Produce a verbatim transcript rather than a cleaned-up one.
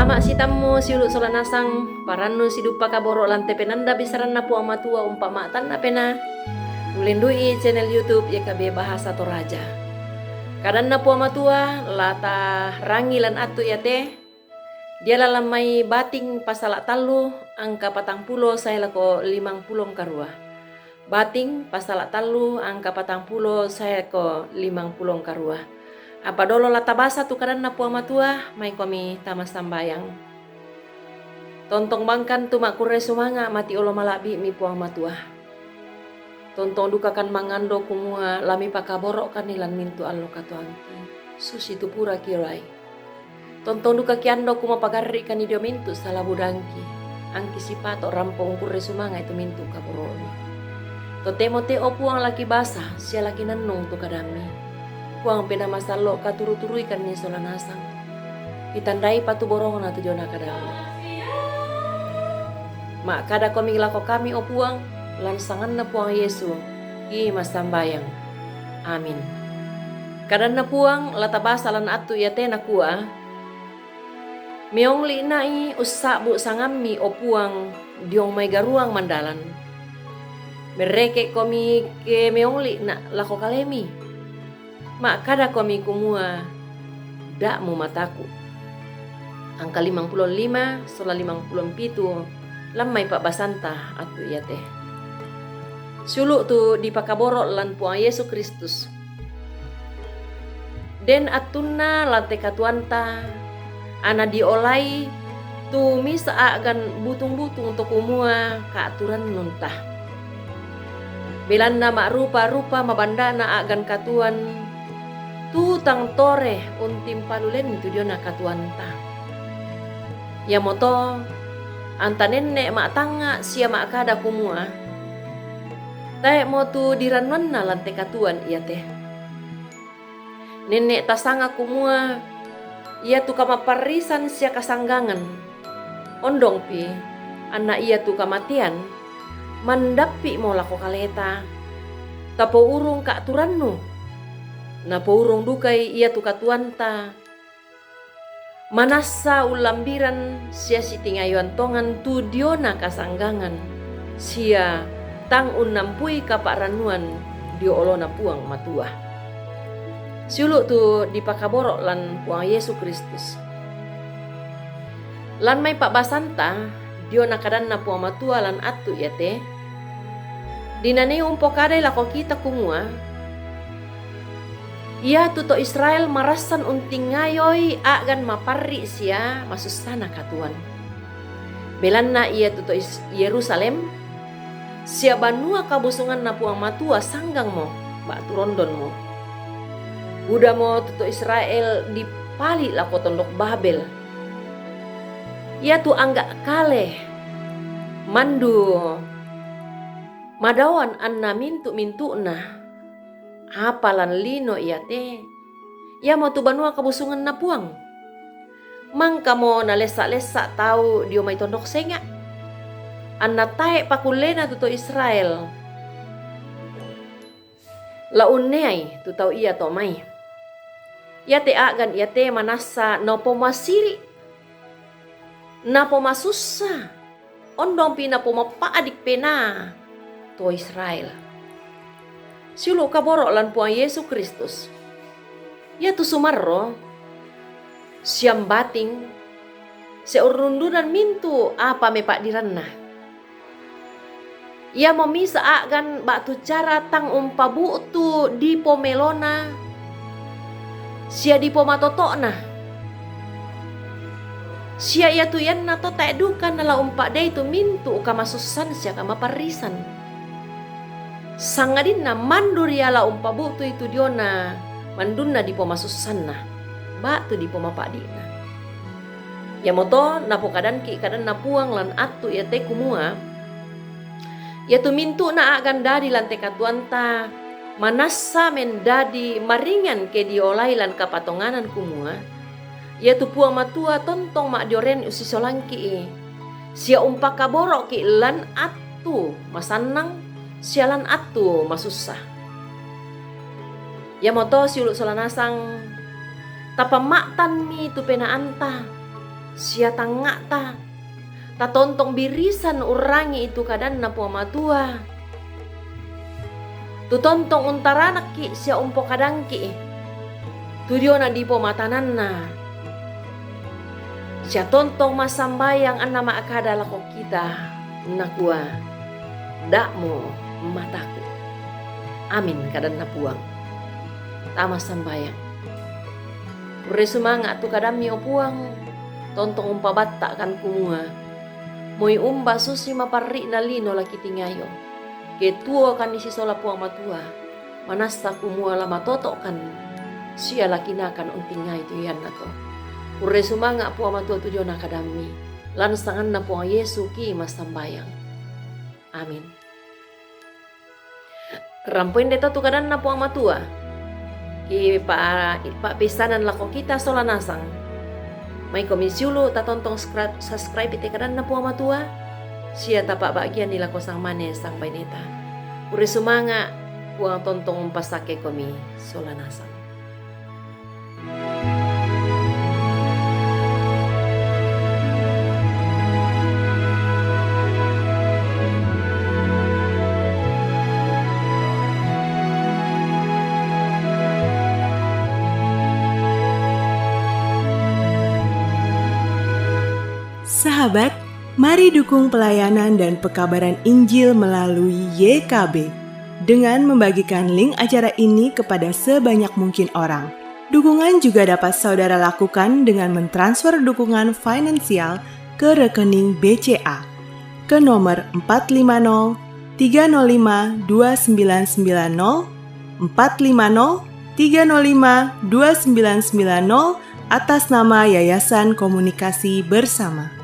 Ama' sitammu siulu' sola nasang, parannu siduppa kaboro' lan te penanda bisaranna Puang Matua umpa' ma'tanna penaa. Ulendui channel YouTube Y K B Bahasa Toraja. Kadanna Puang Matua la tarangi lan attu iate, diala lan mai Bating pasala tallu angka patang pulo sae lako limang pulo karua. Bating pasala tallu angka patang pulo sae ko limang pulo karua. Apa dolo la tabasa tu kadanna Puang Matua, maikomi tama sambayang. Tontong bangkan tu ma'kurre sumanga' mati olo mala'bi'mi Puang Matua. Tontong dukakan mangando kumua la mipakaboro'kanni lan mintu' allo katuoangki, susitu pura kiolai. Tontong duka kiando kumapagarri'kanni dio mintu' sala budangki, angki sipato' rampo ungkurre sumanga'i tu mintu' kaboro'mi. Totemo te, o Puang, la kibasa sia la kinannung tu kadammi. Puang Penaa Masallo', katuru-turuikanni sola nasang. Kitandaipa tu borongna tu diona kadammi. Ma'kadakomi lako kami, o Puang, lan sanganna Puang Yesu, ki massambayang. Amin. Kadanna Puang la tabasa lan attu iate nakua, Meongli'na'i ussa'bu' sangammi, o Puang, diong mai garuang mandalan. Merreke'komi ke meongli'na' lako kalemi. Ma'kadakomi kumua, Da' mumataku'. Angka limang pulo lima sola limang pulo pitu lan mai pa'basanta attu iate. Siulu' tu dipakaboro' lan Puang Yesu Kristus. Den attunna lan te katuoanta, ana diolai tu misa' a'gan butung-butung to kumua ka'turannunta. Belanna ma'rupa-rupa mabanda'na a'gan katuoan, tu tang tore untimpalu lenni tu diona katuoanta. Iamoto anta nenne' ma'tangnga' sia ma'kada kumua, Tae'mo tu dirannuanna lan te katuoan iate. Nenne' tasanga kumua iatu kamaparrisan sia kasanggangan. Ondongpi, anna iatu kamatean mandappi'mo lako kaleta, tapourung ka'turannu, napourung dukai iatu katuoanta, manassa ullambiran sia sitingayoan tongan tu diona kasanggangan, sia tang unnampui kapa'rannuan dio olona Puang Matua. Siulu' tu dipakaboro' lan Puang Yesu Kristus. Lan mai pa'basanta diona kadanna Puang Matua lan attu iate, dinanii umpokadai lako kita kumua, iatu to Israel marassan untingayoi a'gan maparri' sia masussana katuoan. Belanna iatu to Is-, Yerusalem sia banua kabusunganna Puang Matua sanggangmo ba'tu rondonmo. Budamo tu to Israel dipali' lako tondok Babel. Iatu angga' kale mandu madaoan anna mintu'-mintu'na apa lan lino iate, iamotu banua kabusunganna Puang. Mangkamo nalessa'-lessa' tau dio mai tondok senga', anna tae' pakullena tu to Israel la unneai tu tau iato mai. Iate a'gan iate manassa napomasiri', napomasussa, ondongpi napomapa'di' penaa to Israel. Siulu' kaboro' lan Puang Yesu Kristus. Iatu sumarro, siambating, sia urrundunan mintu' apa mepa'diranna. Iamo misa' a'gan ba'tu cara tang umpabu'tu dipo melona sia dipo matoto'na. Sia iatu iannato tae' duka nala umpa'dei tu mintu' kamasussan sia kamaparrisan. Sangadinna mandu riala umpabu'tui tu diona mandunna dipo masussanna, ba'tu dipo mapa'di'na. Iamoto napokadanki' kadanna Puang lan attu iate kumua, iatu mintu'na a'gan dadi lan te katuoanta manassa mendadi maringan ke diolai lan kapatonganan kumua, iatu Puang Matua tontong ma'dioren ussisolangki'i, sia umpakaboro'ki' lan attu masannang sia lan attu masussa. Iamoto siulu' sola nasang, tapamma'tanmi tu penaanta, sia tangnga'ta, tatontong birisan urrangi itu kadanNa Puang Matua. Tu tontong untaranakki sia umpokadangki tu diona dipo matananna. Sia tontong massambayang anna ma'kada lako kita, nakua, "Da'mo mataku." Amin, kadanNa Puang. Tama sambayang. Kurre sumanga' tu kadamMi, o Puang, tontong umpabatta'kan kumua, moi umba susi maparri'na lino la kitingayo. Ke tuokanni sisola Puang Matua, manassa kumua la matoto'kan sia la kinakan untingai tu iannato. Kurre sumanga' Puang Matua tu diona kadamMi, lan sanganNa Puang Yesu ki massambayang. Amin. Rampo inde to tu kadanNa Puang Matua. Ki pa-, pa'peissanan lako kita sola nasang. Maikomi siulu' tatontong subscribe, subscribe te kadanNa Puang Matua, sia tapa'ba'gianni lako sangmane sangbaineta. Kurre sumanga', Puang tontong umpasakkekomi sola nasang. Sahabat, mari dukung pelayanan dan pekabaran Injil melalui Y K B dengan membagikan link acara ini kepada sebanyak mungkin orang. Dukungan juga dapat saudara lakukan dengan mentransfer dukungan finansial ke rekening B C A ke nomor empat lima nol tiga nol lima dua sembilan sembilan nol, empat lima nol tiga nol lima dua sembilan sembilan nol, atas nama Yayasan Komunikasi Bersama.